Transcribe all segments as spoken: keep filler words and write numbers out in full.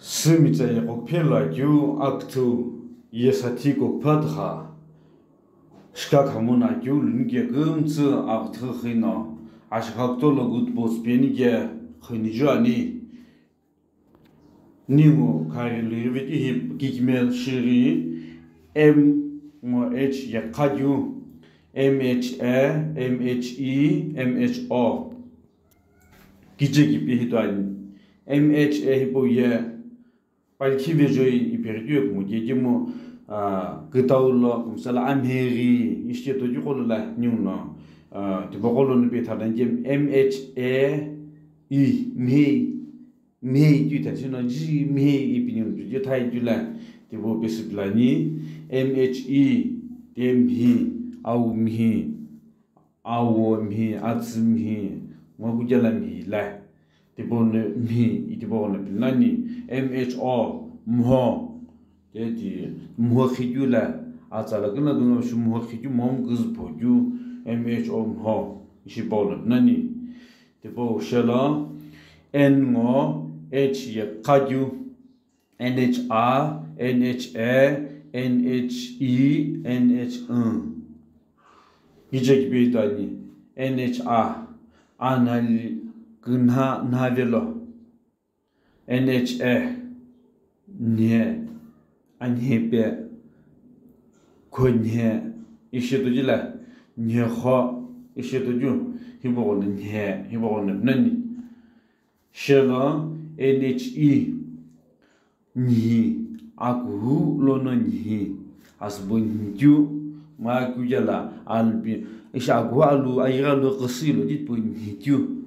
Sümitsa ye kokphelo akeu aküthü ye sathi kokpha tha. Shika khamuna akeu lünike kümtsü aküthü khino ashikha kutolo good boss penike khinijuani. Ningu khari lirivi kihi kikimel shiri M ngo H ye khaju, M H A, M H E, M H O. Kiche kipi hituani. M H A hipau ye palikhi vejoi ipeghi keu kumo kekemu, ah, kütau lo, kumsala amheghi, ishi toju qolo la niu no, ah, tipaqo lono pe thadani kemu M H A E, mhei, mhei keu ithachino, ji mhei ipi niu ju je thai keu la, tipau pesü pilani, M H E, te mhi, au mhi, awo mhi, atsü mhi, ngo kujela mhi la. Tipau no mhi, itipau no pinani, M H O, mho. Te ti mho khikeu la, atsa la kena kena shi mho khikeu, mom kuzü phokeu, M H O mho, ishi pau no pinani. Tipau shelo, N ngo, H ye khaju, N H A, N H A, N H E, N H N. Kiche kipi hituani, N H A, anali künha nha velo. N H A, nye, anhepe, khonhe, ishi toju la, nyekho, ishi toju, hipaqo no nye, hipaqo no pinani. Shelo N H E, nhi, akuhu lono nhi, asübo nhikeu, ma kujela alpi, ishi akuhu alu, ayeghi alu, qhüsü lo, tipau nhikeu,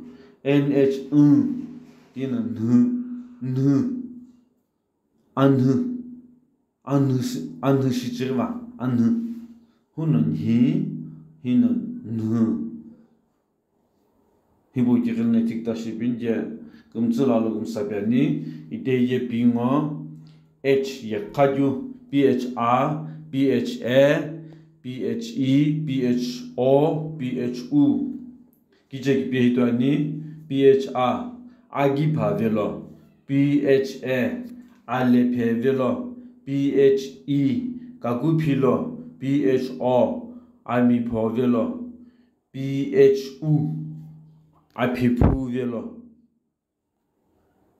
N H N, tino nhü, nhü, anhü, anhü shi, anhü shichighi va, anhü, huno nhi, hino nhü. Hipau kighili no thikta shi pini je kümtsü lalu kümsa piani, ite ye pi ngo, H ye khaju, P H A, P H A, P H E, P H O, P H U. Kiche kipi hituani, P H A, aghi pha velo, P H A, alephe velo, P H E, kaku philo, P H O, amipho velo. P H U, aphiphu velo.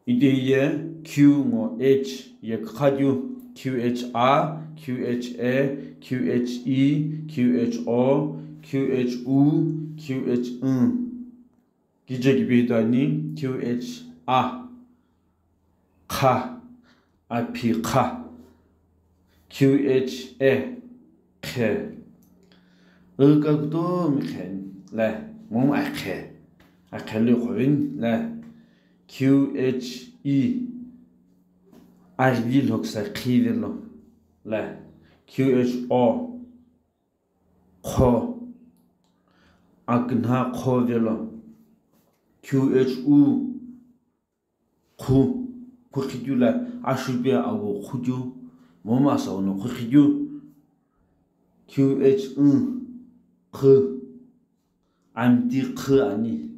Ite ye Q ngo H ye khaju, Q H A, Q H A, Q H E, Q H O, Q H U, Q H N. Kiche kipi hituani, Q H A. Kha, aphikha. Q H A, khe. Ika kutomi khe, le, mom akhe. Akhe le khovin, le. Q H E, arli loksa khivelo, le. Q H O, kho. Aknha kho velo. Q H U, khu, khu khikeu la ashupe awo khukeu, mom asau no khu khikeu. Q H U, khu, amti khu ani,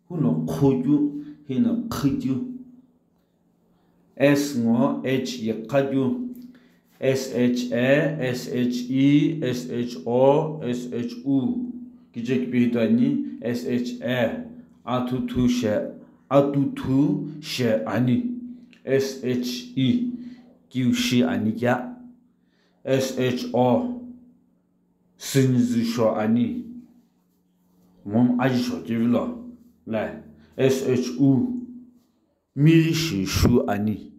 huno khukeu, hino khukeu. S ngo H ye khaju, S H A, S H E, S H O, S H U. Kiche kipi hituani, S H A, atuthu she, atuthu she ani. S H E, kiu shi ani kea. S H O, sünizü sho ani. Mom aji sho kivilo, le. S H U, mighi shi shu ani.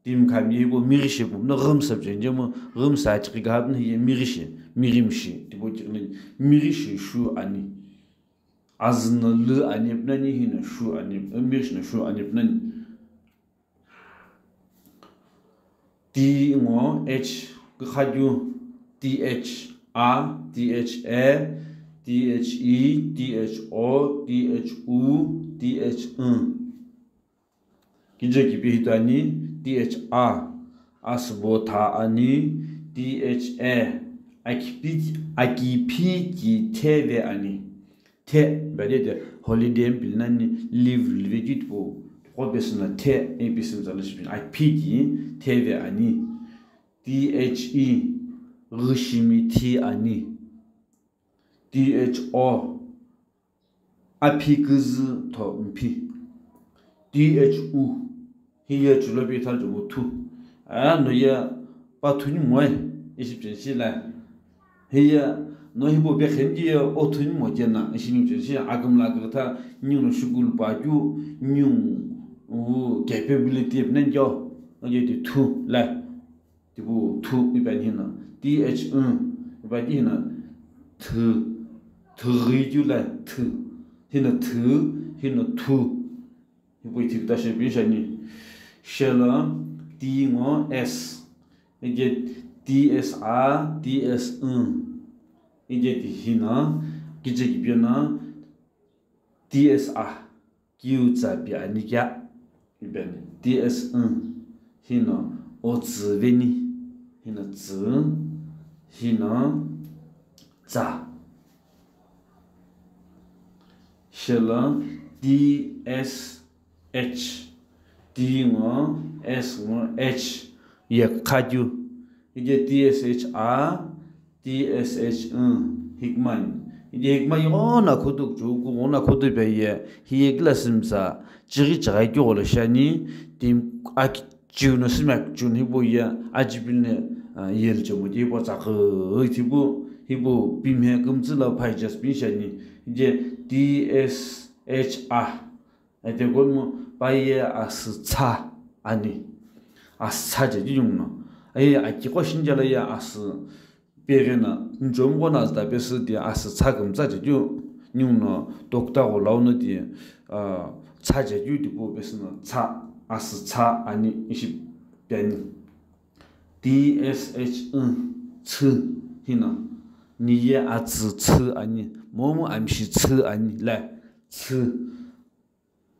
Timi khami hipau mighi shi pu no ghümsa püzeni je mu ghümsa achighi gha pu no hiye mighi shi, mighi mishi, tipau kighili mighi shi shu ani. Azü no lü ani pu nani, hino shu ani, mighi shi no shu ani pu nani. T ngo H kükhaju, T H A, T H A, T H E, T H O, T H U, T H N. Kiche kipi hituani, T H A, asübo tha ani, T H A, akipi, akipi ki theve ani. The, bade de, holiday mpili nani, leave live keu tipau, qo pesü no the, ipi sümtsa lo shipini, a phi ki theve ani. T H E, ghüshimi thi ani. T H O, aphi küzü tho mphi. T H U, hiye chulo pi tha jumu thu. Aya no ye pa thu ni moe, ishi pchen shi la. Hiye no hibo pe khen ki ye o thu ni mo kena, ishi ni pchen shi aküm la kürtha, nyu no shukul pa kyu, nyu u capability pnen kyo, no ye ti thu la. Tipau thu ipi ani hino, T H U, ipi ani hino, thü, thüghi keu la thü, hino thü, hino thu. Hipau ithi küta shi pin shi ani. Shelo T ngo S, ije T S A, T S U, ije ti hino, kije kipi no, T S A, kiu tsa pi ani kya, ipi ani, T S U, hino o tsü veni, hino tsü, hino tsa. Shelo T S H, T ngo S ngo H, ye kha kyu, ije T S H A, T S H, um, hikman. Ije hikman ye ghona khutuk chu, ku ghona khutuk pe ye, hiye class msa, chighi chagai kyu gholo shani, tim ak-, chiu no simak chun hibo ye, ajipin ne, ah, yel chemo di hibo tsakhi, hibo, hibo pimhe kümtsü la phai just pin shani. Ije T S H A. Ete komu paye asütsa ani. Asütsa je jung no. Aye aki ko shinjala ya asü pegena. Njom ko na zda pesü di asütsa kümtsa je ju nyung no tokta ko lau no di, ah, tsa je ju di po pesü no tsa asütsa ani ishi peni. T S H U tsü hino. Niye atsü tsü ani. Momu amshi tsü ani. La tsü.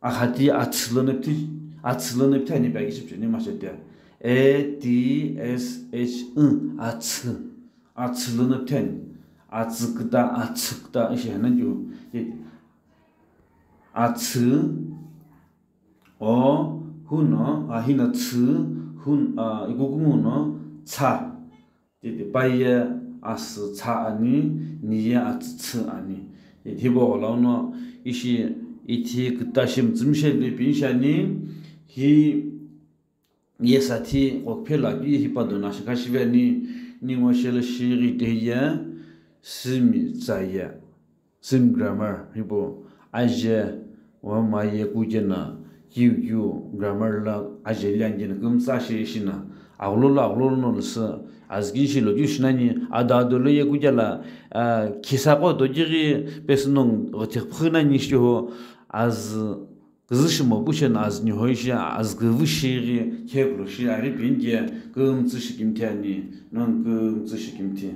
Akhati atsü lono pthi, atsü lono pthi ani bagi shipcheni machete. A T S H U, atsü. Atsü lono pthi ani. Atsü kda, atsü kda ishi hana ju. Atsü, o, huno, a, hino tsü, hun, a, ikukumu no, tsa. Tete paye asü tsa ani, niye atsü tsü ani. Tete hibo gholo no ishi ithi küta shi mütsümisheli pin shani, hi ye sathi kokphela pi hi pado na shikha shive ani, ningo shelo shighi te ye, simi tsa ye. Sim grammar, hipau aje, wa ma ye kukena, kiu kiu grammar la aje liangena kümtsa shi shina, aghulolo, aghulolo no lüsü, azükin shi lo keu shinani, ado ado lo ye kukela, ah, khisa qo dojighi pesü no ghothekphu nani shiho, azü küzü shimo pu shena azü niho ishi, azü küvü shighi, kheklo shi, ari pinke, kümtsü shi kimthi ani, non kümtsü shi kimthi.